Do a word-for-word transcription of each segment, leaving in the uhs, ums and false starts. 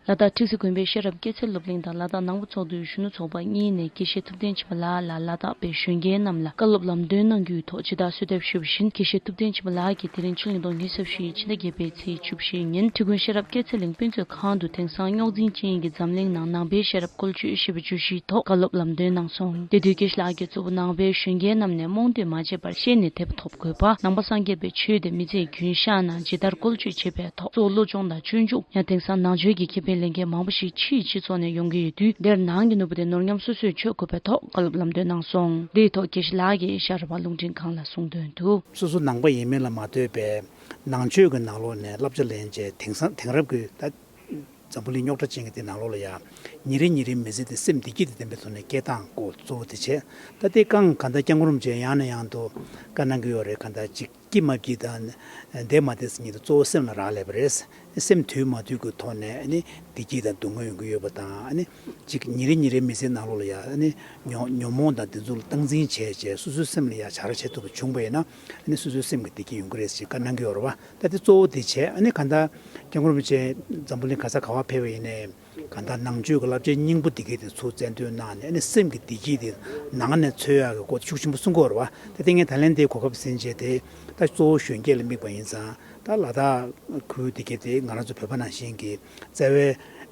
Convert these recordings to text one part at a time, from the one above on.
ལ་དྭགས་ཁྲི་སི་དགོན་པའི་ཤེས་རབ་སྐྱེད་ཚལ་སློབ་གླིང་དང་ལ་དྭགས་ནང་པ་ཚོགས་འདུའི་གཞོན་ནུ་ཚོགས་པ་གཉིས་ནས་དགེ་བཤེས་ཐུབ་བསྟན་ཆོས་འཕེལ་ལགས་ལ་ལ་དྭགས་པའི་གཞོན་སྐྱེས་རྣམས་ལ་བཀའ་སློབ་ལམ་སྟོན་གནང་རྒྱུའི་ཐོག་ཇི་ལྟར་གསོལ་འདེབས་ཞུས་པ་བཞིན། དགེ་བཤེས་ཐུབ་བསྟན་ཆོས་འཕེལ་ལགས་ཀྱིས་དེ་རིང་ཕྱི་ལོ་ཉིས་སྟོང་ཉི་ཤུ་རྩ་བཞི་ཕྱི་ཟླ་བརྒྱད་པའི་ཚེས་བཅུ་བཞི་ཉིན་ཁྲི་དགོན་ཤེས་རབ་སྐྱེད་ཚལ་གླིང་དཔེ་མཛོད་ཁང་དུ་དེང་སང་རྙོག་འཛིང་ཅན་གྱི་འཛམ་གླིང་ནང་ནང་པའི་ཤེས་རབ་བཀོལ་སྤྱོད་ཞེས་པའི་བརྗོད་གཞིའི་ཐོག་བཀའ་སློབ་ལམ་སྟོན་གནང་སོང་། དེ་དུས་དགེ་བཤེས་ལགས་ཀྱིས་གཙོ་བོ་ནང་པའི་གཞོན་སྐྱེས་རྣམས་ནས་རྨོངས་དད་མ་བྱས་པར་ཤེས་ནས་དེབ་ཐོབ་དགོས་པ། ནང་པ་སངས་རྒྱས་པའི་ཆོས་དེ་མི་ཚེའི་རྒྱུན་བཞག་ན་ཇི་ལྟར་བཀོལ་སྤྱོད་བྱེད་པའི་ཐོག་གཙོ་བོ་བློ་སྦྱོང་དང་སྤྱོད་འཇུག་ཡང་དེང་སང་ནང་ཆོས་ཀྱི་ཁེ་ཕན་ལེན་མཁན་མང་པོ་ཞིག་ཕྱིའི་སྤྱི་ཚོགས་ནས་ཡོང་གི་ཡོད་དུས། དེར་ནང་གི་ནོར་བུ་དེ་ནོར་ཉམས་སོ་སོས་འཆོས་དགོས་པའི་ཐོག་བཀའ་སློབ་ལམ་སྟོན་གནང་སོང་། འདིའི་ཐོག་དགེ་བཤེས་ལགས་ཀྱིས་ཨེ་ཤ་ཡ་རང་དབང་རླུང་འཕྲིན་ཁང་ལ་གསུངས་དོན་དུ། སོ་སོ་ནང་པ་ཡིན་མིན་ལ་མ་ལྟོས་པའི་ནང་ཆོས་ཀྱི་ནང་ལོགས་ནས་བསླབ་བྱ་ལེན་བྱས། དེང་སང་དེང་རབས་ཀྱི་ད་འཛམ་བུ་གླིང་རྙོག་དྲ་ཅན་གྱི་དེ་ནང་ལོགས་ལ་ཡང་ཉིན་རེ་ཉིན་རེའི་མི་ཚེ་དེ་སེམས་བདེ་སྐྱིད་དང་ལྡན་པའི་ཐོག་ནས་སྐྱེལ་སྟངས་སྐོར་གཙོ་བོ་དེ་བྱས། ད་དེ་གང་གང་ལྟར་སྐྱབས་མགོན་རིན་པོ་ཆེས་ཡང་ནས་ཡང་དུ་བཀའ་གནང་གི་ཡོད་རེད། གང་ལྟར་ཅིག་སྐྱིད་མ་སྐྱིད་དང་བདེ་མ་བདེ་ཟེར་མཁན་དེ་གཙོ་བོ་སེམས་ལ་རག་ལས་པ་རེད། སེམས་དུལ་མ་དུལ་གྱི་ཐོག་ནས་ནི་བདེ་སྐྱིད་དང་སྡུག་བསྔལ་ཡོང་གི་ཡོད་པ་དང་། ཨ་ནི་ཅིག་ཉིན་རེ་ཉིན་རེའི་མི་ཚེའི་ནང་ལོགས་ལ་ཡང་ཨ་ནི་ཉོན་ཉོན་མོངས་དང་དེ་ཚོ་ལ་སྟངས་འཛིན་བྱས་བྱས་སོ་སོའི་སེམས་ལ་ཡང་བྱ་ར་བྱེད་ཐུབ་པ་བྱུང་བ་ཡིན་ན། ཨ་ནི་སོ་སོའི་སེམས་ཀྱི་བདེ་སྐྱིད་ཡོང་གི་རེད་ཅེས་བཀའ་གནང་གི་ཡོད་རེད་བ། ད་དེ་གཙོ་བོ་དེ་བྱས། ཨ་ནི་གང་ལྟར་སྐྱབས་མགོན་རིན་པོ་ཆེ་འཛམ་བུ་གླིང་ག་ས་ག་བ་ཕེབས་པ་ཡིན་ནའི། གང་ལྟར་ནང་ཆོས་ཀྱི་བསླབ་བྱའི་སྙིང་པོ་འདི་གའི་དེ་ཚུར་བསྩལ་འདོད་གནང་ནས། ཨ་ནི་སེམས་ཀྱི་བདེ་སྐྱིད་དེ་ནང་ནས་འཚོལ་ཡག་གི་སྐོར་ཤུགས་ཆེན་པོ་གསུང་གི་ཡོད་རེད་བ། ད་དེ་ངས་ད་ལན་དེའི་གོ་སྐབས་ཟིན་བྱས་ཏེ། ད་གཙོ་བོ་གཞོན་སྐྱེས་ལ་དམིགས་པ་ཡིན་ཙང་། ད་ལ་དྭགས་ཁུལ་འདི་གའི་དེ་ང་རང་ཚོ་བོད་པ་ནང་བཞིན་གྱི་རྩ་བའི་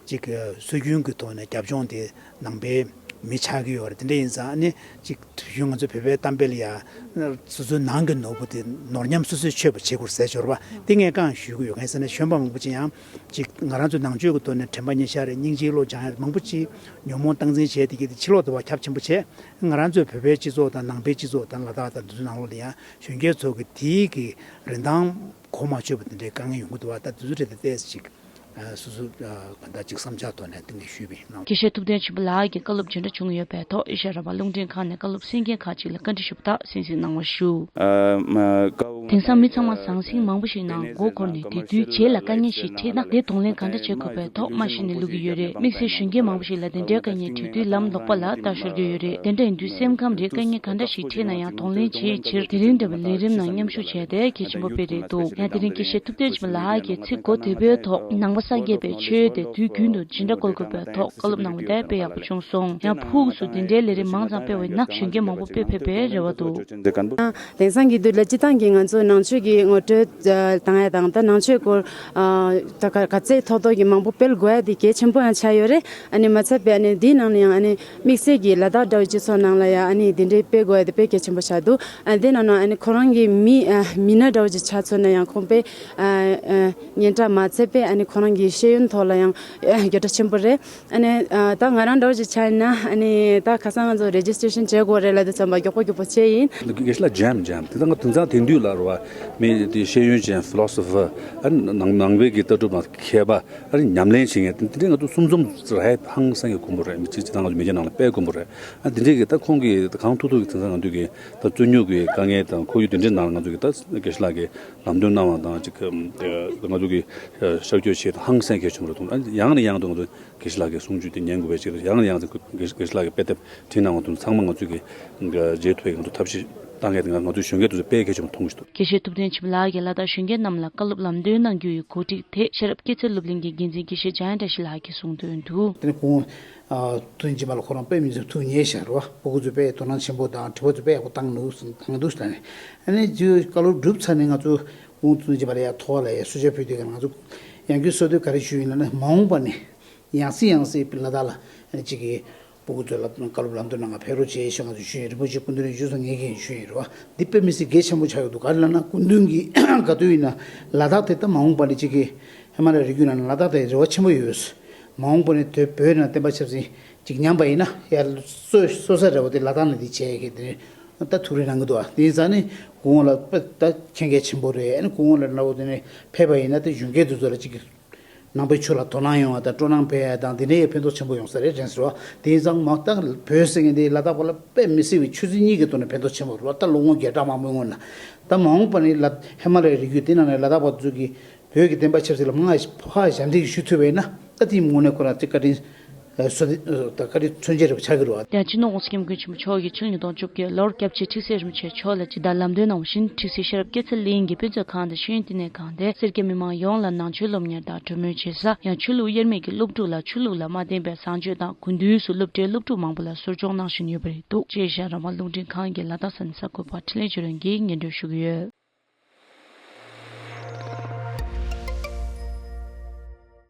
ཅིག་སྲོལ་རྒྱུན་གྱི་ཐོག་ནས་རྒྱབ་ལྗོངས་དེ་ནང་པའི་མི་ཆགས་ཀྱི་ཡོད་རེད། དེ་འདྲ་ཡིན་ཙང་ཨ་ནི་ཅིག་དུས་རྒྱུན་ང་ཚོ་བོད་པའི་གཏམ་དཔེ་ལ་ཡ། སོ་སོའི་ནང་གི་ནོར་བུ་དེ་ནོར་ཉམས་སོ་སོས་འཆོས་པ་བྱེད་དགོས་ཟེར་འབྱོར་བ་དེ་ངས་རྐང་ཞུ་གི་ཡོད། གང་ཡིན་ཟེར་ན་གཞོན་པ་མང་པོ་ཅིག་ཡང་ཅིག་ང་རང་ཚོའི་ནང་ཆོས་ཀྱི་ཐོག་ནས་དྲན་པ་ཉེར་བཞག་རེད། སྙིང་རྗེའི་བློ་སྦྱང་ཡ་མང་པོ་ཅིག་ཉོན་མོངས་སྟངས་འཛིན་བྱས་དེ་གི་དེ་ཕྱི་ལོགས་དུ་བ་ཁྱབ་ཆེན་པོ་བྱས། ང་རང་ཚོའི་བོད་པའི་སྤྱི་ཚོགས་དང་ནང་པའི་སྤྱི་ཚོགས་དང་ལ་དྭགས་དང་དེ་ཚོའི་ནང་ལོགས་ལ་ཡང་གཞོན་སྐྱེས་ཚོ་གི་དེའི་གི་རིན་ཐང་གོ་མ་ཆོད་པ་དེ་འདྲའི་དཀའ་ངལ་ཡོང་གི་འདུག་བ། ད་དེ་ཚོ་རེད་དེ་ཏོག་ཙམ་ཅིག་སོ་སོ་གང་ལྟར་ཅིག་བསམ་འཆར་ཐོག་ནས་གཏིང་ནས་ཞུས་པ་ཡིན། དགེ་བཤེས་ཐུབ་བསྟན་ཆོས་འཕེལ་ལགས་ཀྱིས་བཀའ་སློབ་ཇི་འདྲ་བྱུང་ཡོད་པའི་ཐོག་ཨེ་ཤ་ཡ་རང་དབང་རླུང་འཕྲིན་ཁང་ནས་བཀའ་སློབ་གསན་མཁན་ཁག་ཅིག་ལ་བཀའ་འདྲི་ཞུས་པ་དག་གསན་གཟིགས་གནང་བར་ཞུ། དེང་སང་མི་ཚང་མ་ཟང་ཟིང་མང་པོ་ཞིག་ནང་མགོ་འཁོར་ནས། དེ་དུས་རྗེས་ལ་དཀའ་ངལ་ཞིག་འཕྲད་ན་དེ་གདོང་ལེན་ག་འདྲ་བྱེད་དགོས་པའི་ཐོག་མ་གཞི་ནས་བསླུ་གི་ཡོད་རེད། དམིགས་བསལ་གཞོན་སྐྱེས་མང་པོ་ཞིག་ལ་དེ་འདྲའི་དཀའ་ངལ་འཕྲད་དུས་ལམ་ལོག་པ་ལ་ལྟ་ཤོར་གྱི་ཡོད་རེད། དེ་འདྲ་ཡིན་དུས་སེམས་ཁམས་རེད། དཀའ་ངལ་ག་འདྲ་ཞིག་འཕྲད་ན་ཡང་གདོང་ལེན་བྱེད་ཕྱིར་དེ་རིང་འདྲ་བའི་ལས་རིམ་ནང་མཉམ་ཞུགས་བྱས་ཏེ་གལ་ཆེན་པོ་དཔེ་རེད་འདུག་ཡང་དེ་རིང་དགེ་བཤེས་ཐུབ་བསྟན་ཆོས་འཕེལ་ལགས་ཀྱིས་ཚིག་མགོ་དེ་པོའི་ཐོག་ནང་པ་སངས་རྒྱས་པའི་ཆོས་དེ་དུས་རྒྱུན་དུ་ཇི་འདྲ་བཀོལ་དགོས་པའི་ཐོག་བཀའ་སློབ་གནང་བ་དེ་དཔེ་ཡག་པོ་བྱུང་སོང་། ཡང་ཕུགས་སུ་འདི་འདྲའི་ལས་རིམ་མང་ཙམ་སྤེལ་བ་ཡིན་ན་གཞོན་སྐྱེས་མང་པོ་དཔེ་ཕེབས་པའི་རེ་བ་འདུག་དེང་སང་གི་དུས་ལ་སྤྱི་བཏང་གི་ང་ཚོ་ནང་ཆོས་ཀྱི་ངོ་སྤྲོད་ཨ་བཏང་ཡ་དང་། ད་ནང་ཆོས་སྐོར་ཨ་ད་ག་ག་ཚད་ཐོག་ཐོག་གི་མང་པོ་སྤེལ་དགོས་ཡ་དེ་གལ་ཆེན་པོ་ཡང་ཆགས་ཡོད་རེད། ཨ་ནི་མ་ཚད་པའི་ཨ་ནི་འདིའི་ནང་ལ་ཡང་ཨ་ནི་དམིགས་བསལ་གྱི་ལ་དྭགས་འདྲ་བོ་སྤྱི་ཚོགས་ནང་ལ་ཡང་ཨ་ནི་འདི་འདྲའི་སྤེལ་དགོས་ཡ་དེ་དཔེ་གལ་ཆེན་པོ་ཆགས་འདུག་ཨ་དེ་ནང་ནང་ཨ་ནི་ཁོ་རང་གི་མི་ཨ་མི་སྣ་འདྲ་བོ་ཅིག་ཆགས་ཚར་ན་ཡང་ཁོང་དཔེ་ཨ་ཨ་སྙན་གྲགས་མ་ཚད་པའི་ཨ་ནི་ཁོ་རང་གི་ཤེས་ཡོན་ཐོག་ལ་ཡང་ཨ་རྒྱ་ཆེན་པོ་རེད། ཨ་ནི་ཨ་ད་ང་རང་འདྲ་བོ་ཅིག་ཆགས་ཡིན་ན། ཨ་ནི་ད་ཁ་སང་ང་ཚོ་རེ་ཇི་སི་ཊེ་ཤན་བྱེད་དགོས་རེད་ལབ་དུས་ཙམ་པ་མགྱོགས་པོ་མགྱོགས་པོ་བྱས་ཡིན། དགེ་བཤེས་ལགས་མཇལ་མཇལ་དེ་ད་ང་དེང་སང་དེང་དུས་ལ་རེད་བ། མི་དེ་ཤེས་ཡོན་ཅན་ཕི་ལོ་སོ་ཕར། ཨ་ནི་ནང་ནང་པའི་གི་ལྟ་གྲུབ་དང་མཁས་པ། ཨ་ནི་ཉམས་ལེན་བྱེད་མཁན་དེ་འདྲའི་ང་ཚོ་གསུམ་འཛོམས་རག་ཧང་སང་གི་དཀོན་པོ་རེད། མི་གཅིག་སྤྱི་བཏང་ང་ཚོ་མི་སྐྱ་ནང་ལ་དཔེ་དཀོན་པོ་རེད། ཨ་དེ་འདྲའི་གི་ད་ཁོང་གི་ད་གང་ཐུབ་ཐུབ་ཀྱི་དེང་སང་ང་ཚོ་གི་ད་རྩོད་རྙོག་གི་དཀའ་ངལ་དང་ཁོར་ཡུག་དེ་འདྲའི་ནང་ལ་ང་ཚོ་གི་ད་དགེ་བཤེས་ལགས་ཀྱིས་ལམ་སྟོན་གནང་བ་དང་ཅིག་ང་ཚོ་གི་ཤར་བསྐྱོད་བྱེད་ད་ཧང་སང་གལ་ཆེན་པོ་རེད་མཐོང་། ཨ་ཡང་ནས་ཡང་དུ་ང་ཚོ་དགེ་བཤེས་ལགས་ཀྱི་གསུང་ཆོས་དེ་ཉན་དགོས་པའི་ཆེད་དུ་ཡང་ནས་ཡང་དུ་དགེ་བཤེས་ལགས་ཀྱི་དཔེ་དེབ་བྲིས་གནང་བ་དང་ཚང་མ་ང་ཚོས་ཀྱི་མཇལ་ཐུབ་པའི་ང་ཚོ་ཐབས་ཤེས་བཏང་མཁན་དེ་ང་ཚོའི་གཞོན་སྐྱེས་དེ་ཚོ་དཔེ་གལ་ཆེན་པོ་མཐོང་གི་འདུག་དགེ་བཤེས་ཐུབ་བསྟན་ཆོས་འཕེལ་ལགས་ཀྱིས་ལ་དྭགས་གཞོན་སྐྱེས་རྣམས་ལ་བཀའ་སློབ་ལམ་སྟོན་གནང་རྒྱུ་ཡི་གོ་སྒྲིག་དེ་ཤེས་རབ་སྐྱེད་ཚལ་སློབ་གླིང་གི་འགན་འཛིན་དགེ་བཤེས་འཇམ་དབྱངས་བཀྲ་ཤིས་ལགས་ཀྱིས་གསུངས་དོན་དུ། དེ་ནས་ཁོང་དུས་རྒྱུན་པ་ལ་ཁོ་རང་དཔེ་མི་སྲིད་ཐུགས་མཉེས་ཤག་རེད་བ། སྤུ་གུ་ཚོས་དཔེ་དོ་སྣང་ཆེན་པོ་དང་དྲི་བ་ཚོ་དཔེ་ཡག་པོ་བཏང་འདུག་བཏང་འདུག་ཟེར་ནས། ཨ་ནི་རྗེས་བཀའ་སློབ་གྲུབ་ཚར་ནས་ང་ཚོ་ཁོང་དུས་རྒྱུན་པ་ལ་ཡ་ཐོག་ལ་ཡ་གསོལ་ཇ་ཕུལ་དུས་ཀྱང་ང་ཚོ་ཡང་བསྐྱར་གསོལ་འདེབས་ག་རེ་ཞུས་ཡིན་ལབ་ན། མ་འོངས་པ་ནས། ཡང་སེ་ཡང་སེ་ལ་དྭགས་ལ་ཅིག་གི་སྤུ་གུ་ཚོ་ལ་བཀའ་སློབ་ལམ་སྟོན་གནང་ག་ཕེབས་རོགས་བྱེད་ཞེས་ང་ཚོས་ཞུས་ཡིན། རིན་པོ་ཆེ་སྐུ་མདུན་ནས་ཞུས་སོང་། ངས་ཀྱང་ཞུས་ཡིན་རེད་བ། འདི་དཔེ་མི་སྲིད་གལ་ཆེན་པོ་ཆགས་ཡོད་འདུག་ག་རེ་ལབ་ན་སྐུ་མདུན་གྱིས་ག་དུས་ཡིན་ན་ལ་དྭགས་དེ་ད་མ་འོངས་པ་ནས་ཅིག་གི་ཧི་མ་ལ་ཡའི་རི་རྒྱུད་ནང་ལ་ལ་དྭགས་དེ་རེ་བ་ཆེན་པོ་ཡོད། མ་འོངས་པ་ནས་དེ་བོད་ནང་བསྟན་པ་ཆབ་སྲིད་ཅིག་ཉམས་པ་ཡིན་ན་ཡར་གསོ་གསོ་ས་རེ་བ་དེ་ལ་དྭགས་ནས་དེ་བྱས་ཀྱི་དེ་ད་ཐུགས་རེ་གནང་གི་འདུག་བ། དེ་ཡིན་ཙང་ནི་སྐུ་ངོ་ལ་དཔེ་ད་མཁྱེན་གལ་ཆེན་པོ་རེད། ཨ་ནི་སྐུ་ངོ་ལ་ལྟ་བུ་དེ་ནས་ཕེབས་པ་ཡིན་ན་དེ་གཞོན་སྐྱེས་དེ་ཚོ་ལ་ཅིག་གི་ནང་པའི་ཆོས་ལ་དོ་སྣང་ཡོང་བ་དང་སྤྲོ་སྣང་འཕེལ་ཡ་དང་འདི་འདྲའི་ཕན་ཐོགས་ཆེན་པོ་ཡོང་ས་རེད་དྲན་ཟེར་བ། དེ་ཡིན་ཙང་མ་ད་བོད་ཟེར་མཁན་འདི་ལ་དྭགས་པ་ལ་དཔེ་མི་སྲིད་པའི་ཆུ་ཚོད་གཉིས་ཀྱི་ཐོག་ནས་ཕན་ཐོགས་ཆེན་པོ་རེད་བ། ད་ལོ་ངོ་བརྒྱ་ཕྲག་མང་པོའི་སྔོན་ན། ད་མ་འོངས་པ་ནི་ལ་ཧི་མ་ལ་ཡའི་རི་རྒྱུད་དེ་ནང་ནས་ལ་དྭགས་པ་ཚོས་ཀྱི་བོད་ཀྱི་བསྟན་པ་ཆབ་སྲིད་ལ་མང་ང་ཕར་ཞབས་འདེགས་ཞུ་ཐུབ་པ་ཡིན་ན། ད་དེའི་ངོས་ནས་ཁོ་རང་ཚོས་བཀའ་དྲིན་ སོ་ད་ག་རེ་མཚོན་བྱེད་རེ་བ་ཆགས་ཀྱི་རེད་བ། དེ་ཡང་སྤྱི་ནོར་༸གོང་ས་༸སྐྱབས་མགོན་ཆེན་པོ་མཆོག་གིས་ཕྱི་ལོ་ཉིས་སྟོང་བཅོ་བརྒྱད་ལོར་སྐྱབས་རྗེ་ཁྲི་སྲས་རིན་པོ་ཆེ་མཆོག་ལ་ཇི་ལྟར་ལམ་སྟོན་གནང་བ་བཞིན། ཁྲི་སྲིད་ཤེས་རབ་སྐྱེད་ཚལ་གླིང་གི་དཔེ་མཛོད་ཁང་དང་ཤེས་ཡོན་བསྟི་གནས་ཁང་དེ་སེར་སྐྱ་མི་མང་ཡོངས་ལ་ནང་ཆོས་སློབ་གཉེར་དང་གྲོས་མོལ་བྱེད་ས། ཡང་ཆོས་ལུགས་དབྱེར་མེད་ཀྱི་སློབ་ཕྲུག་ལ་ཆོས་ལུགས་ལ་མ་བརྟེན་པའི་བཟང་སྤྱོད་དང་། དགུན་དུས་སུ་སློབ་གྲྭའི་སློབ་ཕྲུག་མང་པོ་ལ་གསོ་སྦྱོང་གནང་བཞིན་ཡོད་པ་རེད་འདུག་ཅེས་གཞན་རང་དབང་རླུང་འཕྲིན་ཁང་གི་ལ་དྭགས་ས་གནས་གསར་འགོད་པ་འཕྲིན་ལས་ཆོས་སྒྲོན་གྱིས་སྙན་སྒྲོན་ཞུ་གི་ཡོད།